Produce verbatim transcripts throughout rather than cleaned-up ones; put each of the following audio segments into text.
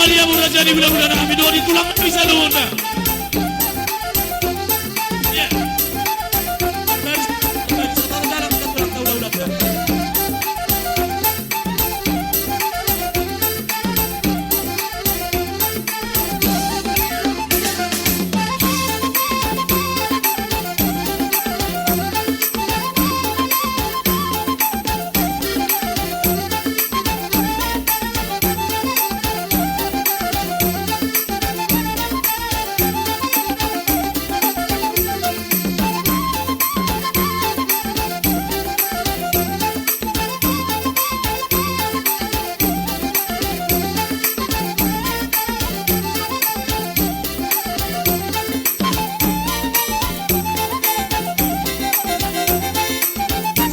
Ia mura jadi hulahula nami, dohot di tulang nami saluhutna. Ia.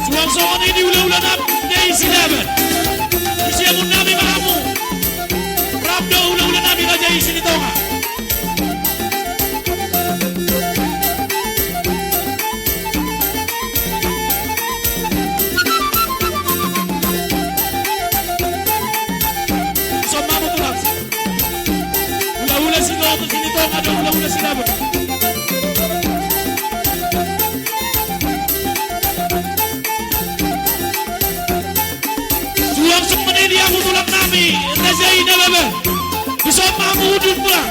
Suang songon i di hulahula nami, Raja i Sinaga. Di siamun nami ma hamu. Rap do hulahula nami, Raja i Silitonga. Dison ma hamu tulang. Hulahula Sinaga, Silitonga do hulahula Sinaga. Suang songon i di hamu tulang nami, Raja i Nababan. Dison ma hamu hundul tulang.